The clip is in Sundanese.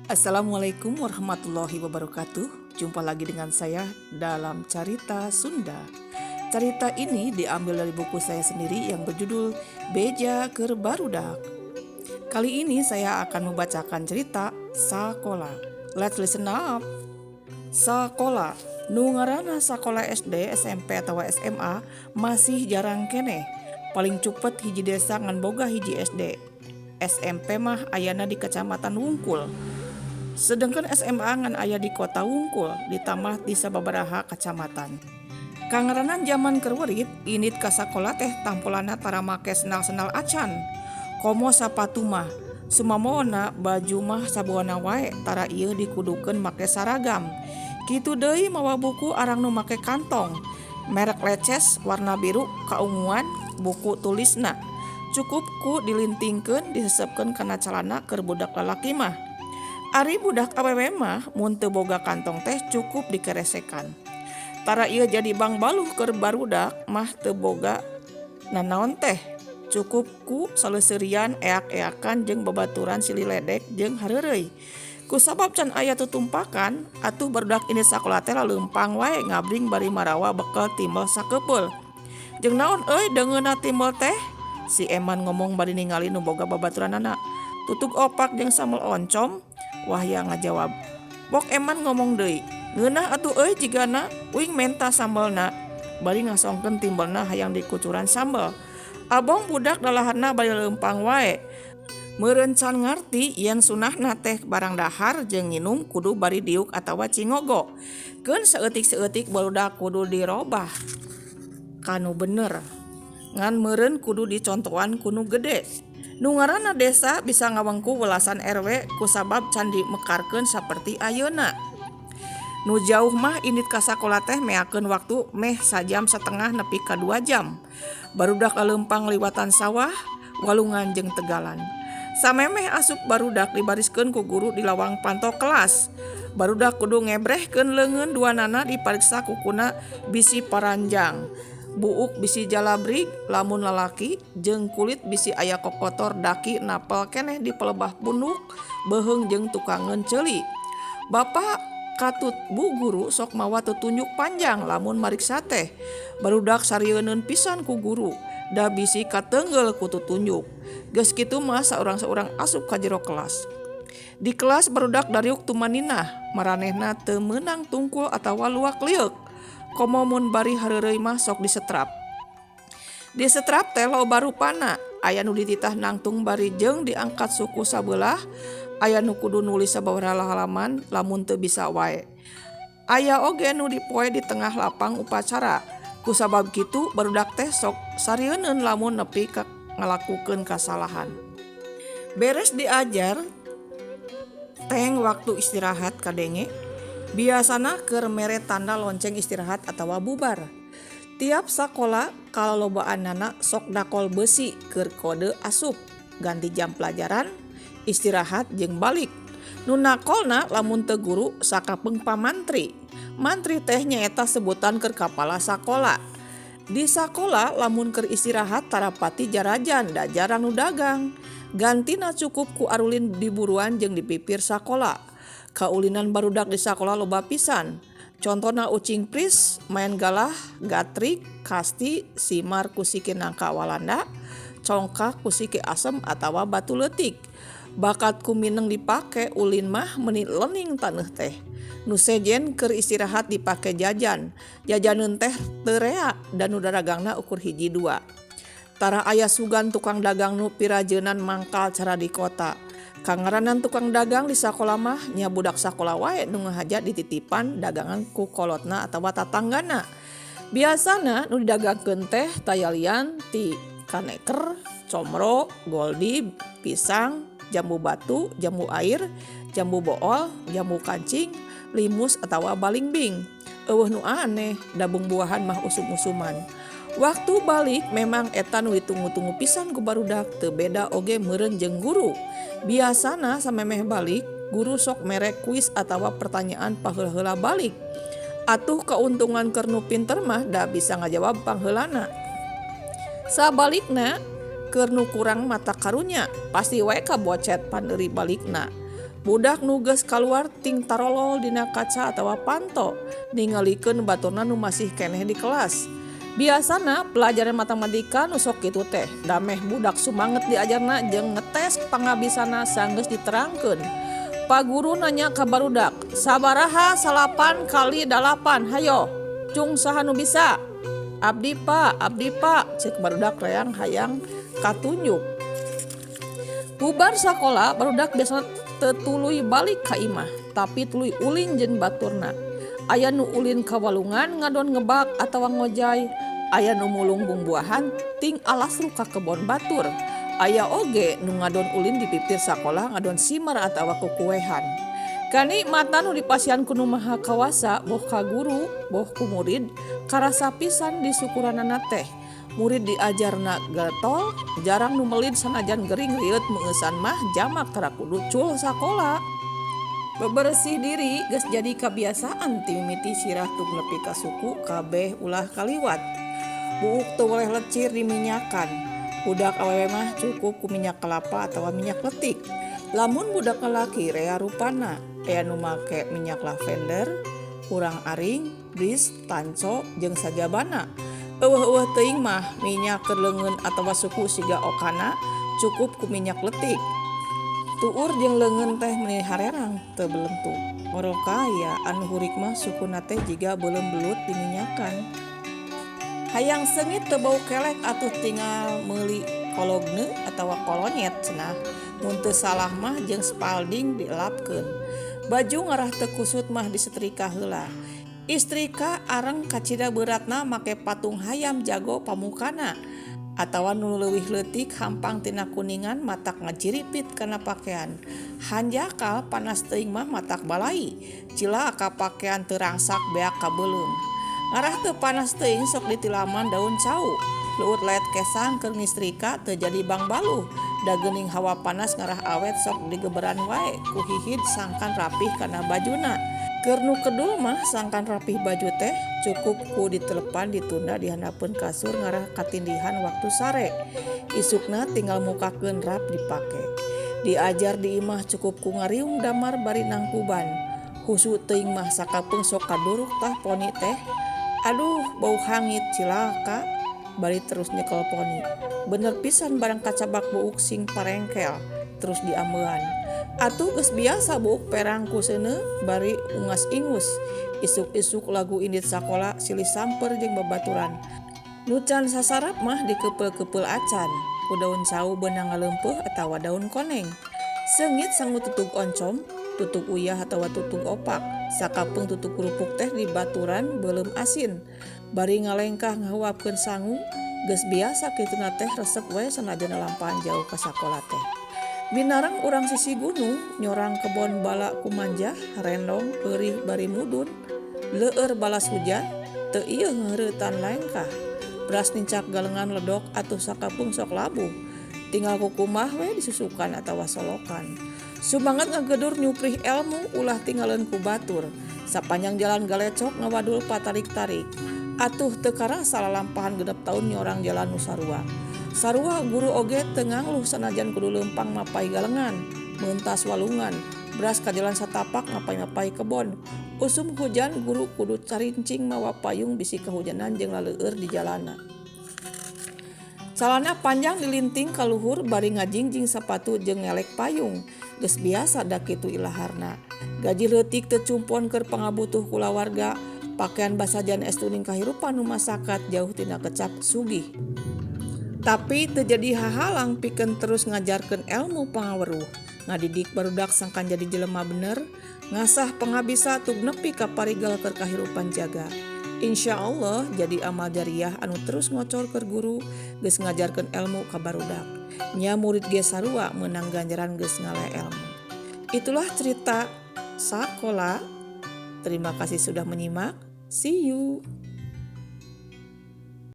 Assalamualaikum warahmatullahi wabarakatuh. Jumpa lagi dengan saya dalam Carita Sunda. Cerita ini diambil dari buku saya sendiri yang berjudul Beja Keur Barudak. Kali ini saya akan membacakan cerita Sakola. Let's listen up. Sakola. Nu ngaranna sakola SD, SMP, atau SMA masih jarang keneh. Paling cupet hiji desa ngan boga hiji SD. SMP mah ayana di kecamatan wungkul. Sedangkan SMA ngan aya di kota wungkul, ditambah di sababaraha kecamatan. Kangaranan jaman keur werit, indit ka sakola teh tampolana tara make sendal-sendal acan. Komo sapatu mah, sumamoona baju mah sabuana wae, tara ieu dikudukeun make saragam. Kitu deui mawa buku arang nu make kantong. Merek Leces warna biru kaunguan buku tulisna. Cukup ku dilintingkeun disesepkeun kana calana keur budak lalaki mah. Ari budak awewe mah mun teu boga kantong teh cukup dikeresekan. Tara ieu jadi bangbaluh keur barudak mah teu boga nanaon teh. Cukup ku saleseurian eak-eakan jeung babaturan silih ledek jeung hareureuy. Kusabab can aya tutumpakan, atuh barudak indit sakola teh laleumpang wae ngabring bari marawa bekel timbel sakepeul. Jeung naon euy deungeunna timbel teh? Si Eman ngomong bari ningali nu boga babaturanana. Tutug opak jeung sambel oncom, Wahya ngajawab. Bok Eman ngomong deui, ngeunah atuh euy jigana uing menta sambelna. Bari ngasongkeun timbelna hayang dikucuran sambel. Abong budak dalaharna bari leumpang wae. Meureun can ngarti yen sunahna teh barang dahar jeung nginum kudu bari diuk atawa cingogo. Keun saeutik-saeutik barudak kudu dirobah kanu bener. Ngan meureun kudu dicontoan ku nu gede. Nu ngaranna desa bisa ngawengku welasan RW kusabab can dimekarkeun saperti ayeuna. Nu jauh mah indit ka sakola teh meakeun waktu meh sajam satengah nepi ka 2 jam. Barudak laleumpang liwatan sawah, walungan jeung tegalan. Samemeh asup barudak dibariskeun ku guru di lawang panto kelas. Barudak kudu ngebrehkeun leungeun duanana dipariksa kukuna bisi paranjang. Buuk bisi jalabrig lamun lalaki jeung kulit bisi aya kokotor daki napel keneh di pelebah punduk, beuheung jeung tukangeun ceuli. Bapa katut bu guru sok mawa tutunjuk panjang lamun mariksa teh. Barudak sarieuneun pisan ku guru, da bisi kateunggeul ku tutunjuk. Geus kitu mah saurang-saurang asup ka jero kelas. Di kelas barudak dariuk tumaninah, maranehna teu meunang tungkul atawa luak lieuk. Komo mun bari hareureuy mah sok disetrap. Disetrap teh loba rupana, aya nu dititah nangtung bari jeung diangkat suku sabeulah, aya nu kudu nulis sababaraha halaman lamun teu bisa wae. Aya oge nu dipoe di tengah lapang upacara. Kusabab kitu barudak teh sok sarieuneun lamun nepi ka ngalakukeun kasalahan. Beres diajar teng waktu istirahat kadenge, biasana keur mere tanda lonceng istirahat atawa bubar. Tiap sakola kalobaanana sok dakol beusi keur kode asup, ganti jam pelajaran, istirahat jeung balik. Nu nakolna lamun teu guru sakapeung pamantri. Mantri teh nyaeta sebutan keur kapala sakola. Di sakola lamun keur istirahat tarapati jarajan da jarang nu dagang. Gantina cukup ku arulin di buruan jeung di pipir sakola. Kaulinan barudak di sakola loba pisan. Contona ucing pris, main galah, gatrik, kasti, simar ku siki nangka walanda, congkak ku siki asem atawa batu leutik. Bakat ku mineng dipake ulin mah meuni lening taneuh teh. Nu sejen keur istirahat dipake jajan. Jajaneun teh teu rea dan nu daragangna ukur hiji dua. Tara aya sugan tukang dagang nu pirajeunan mangkal cara di kota. Kangaranan tukang dagang di sakola mah nya budak sakola wae nu ngahaja dititipan dagangan ku kolotna atawa tatanggana. Biasana nu didagangkeun teh tayalian ti kaneker, comro, goldi, pisang, jambu batu, jambu air, jambu bool, jambu kancing, limus atawa balingbing. Eueuh nu aneh, dabung buahan mah usum-usuman. Waktu balik memang eta nu ditunggu-tunggu pisan ku barudak, teu beda oge meureun jeung guru. Biasana samemeh balik, guru sok mere kuis atawa pertanyaan paheula-heula balik. Atuh kauntungan keur nu pinter mah da bisa ngajawab pangheulana. Sabalikna, keur nu kurang mata karunya, pasti wae kabocet pandeuri balikna. Budak nu geus kaluar ting tarolol dina kaca atawa panto, ningalikeun baturna nu masih keneh di kelas. Biasana pelajaran matematika nu sok kitu teh, da meh budak sumanget diajarna jeung ngetes pangabisana sanggeus diterangkeun. Pa guru nanya ka barudak, "Sabaraha salapan kali dalapan? Hayo, cung saha nu bisa?" "Abdi Pa, abdi Pa," ceuk barudak reang hayang katunjuk. Bubar sakola barudak biasana teu tuluy balik ka imah, tapi tuluy ulin jeung baturna. Aya nu ulin ka walungan ngadon ngebak atawa ngojay, aya nu mulung bumbuahan ting alasruk ka kebon batur. Aya oge nu ngadon ulin di pipir sakola ngadon simar atawa kukuehan. Kanikmatan nu dipasihan ku Nu Maha Kawasa boh ka guru boh ku murid karasa pisan disukuranana teh. Murid diajarna getol, jarang nu melid sanajan gering rieut meungeusan mah jamak tara kudu cul sakola. Beberesih diri geus jadi kabiasaan ti mimiti sirah tuk nepi ka suku kabeh ulah kaliwat. Buuk teu weleh lecir diminyakan. Budak awewe mah cukup ku minyak kelapa atawa minyak letik. Lamun budak lalaki rea rupana, aya nu make minyak lavender, urang aring, bris, tanco jeung sajabana. Euweuh-euweuh teuing mah minyak keur leungeun atawa suku siga okana cukup ku minyak letik. Tuur jeung leungeun teh meuni harerang teu belentu. Morokaya anu hurik mah sukuna teh jiga beuleum belut diminyakan. Hayang seungit teu bau kelek atuh tinggal meuli kologne atawa kolonyet cenah. Mun teu salah mah jeung Spalding dielapkeun. Baju ngarah teu kusut mah disetrika heula. Istrika areng kacida beuratna make patung hayam jago pamukana atawa nu leuwih leutik hampang tina kuningan matak ngajiripit kana pakean. Hanjakal panas teuing mah matak balai, cilaka pakean teu rangsak beak kabeuleum. Ngarah teu panas teuing sok ditilaman daun cau. Luut laet kesang keur ngistrika teu jadi bangbaluh. Da geuning hawa panas ngarah awet sok digeberan wae ku hihid sangkan rapih kana bajuna. Keur nu kedul mah sangkan rapih baju teh cukup ku ditelepan ditunda di handapeun kasur ngarah katindihan waktu sare. Isukna tinggal mukakeun rap dipake. Diajar di imah cukup ku ngariung damar bari nangkuban. Husu teuing mah sakapeung sok kaduruk tah poni teh. Aduh bau hangit cilaka bari terus nyekel poni. Bener pisan barang kacabak buuk sing parengkel terus diambean. Atuh geus biasa buuk perang ku seuneu bari ungas-ingus. Isuk-isuk lagu indit sakola silih samper jeung babaturan. Nu can sasarap mah dikeupel-keupel acan ku daun cau beunang ngaleumpuh atawa daun koneng. Seungit sangu tutug oncom, tutug uyah atawa tutug opak. Sakapeung tutug kerupuk teh dibaturan beuleum asin. Bari ngalengkah ngahuapkeun sangu, geus biasa kituna teh resep we sanajan lalampahan jauh ka sakola teh. Binareng urang sisi gunung, nyorang kebon bala kumanjah, rendong, eurih bari mudun. Leueur balas hujan, teu ieu ngeuheuretan lengkah. Beras nincak galengan ledok atuh sakapeung sok labuh. Tinggal kukumah we disusukan atawa solokan. Sumanget ngagedur nyuprih elmu ulah tinggaleun ku batur. Sapanjang jalan galecok ngawadul patarik-tarik. Atuh teu karasa lalampahan 6 taun nyorang jalan nu sarua. Sarua guru oge teu ngangluh sanajan kudu leumpang mapai galengan, meuntas walungan, beras ka jalan satapak ngapai-ngapai kebon. Usum hujan guru kudu carincing mawa payung bisi kahujanan jeung laleueur di jalana. Calana panjang dilinting ka luhur bari ngajingjing sapatu jeung ngelek payung. Geus biasa da kitu ilaharna. Gaji leutik teu cumpon keur pangabutuh kulawarga. Pakean basajan estuning kahirupan nu masakat jauh tina kecap sugih. Tapi teu jadi hahalang pikeun terus ngajarkeun elmu pangaweruh. Ngadidik barudak sangkan jadi jelema bener, ngasah pangabisa tug nepi ka parigel keur kahirupan jaga. Insya Allah jadi amal jariah anu terus ngocor keur guru geus ngajarkeun elmu ka barudak. Nya murid ge sarua meunang ganjaran geus ngale elmu. Itulah cerita sakola. Terima kasih sudah menyimak. See you.